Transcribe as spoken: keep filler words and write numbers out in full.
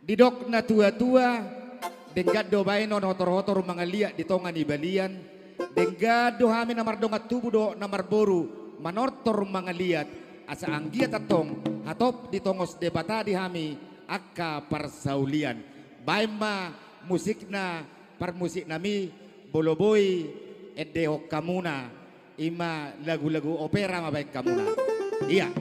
Didok na tua-tua, denggan do baenon otor-otor mangaliat di tonga ni balian, denggan do hami na mardongan tubu dohot na marboru manortor mangaliat, asa anggiat antong hatop ditongos Debata di hami angka parsaulian. Baen ma musikna, parmusiknami, molo boi endehon hamuna, i ma lagu-lagu opera ma baen hamuna. Ia.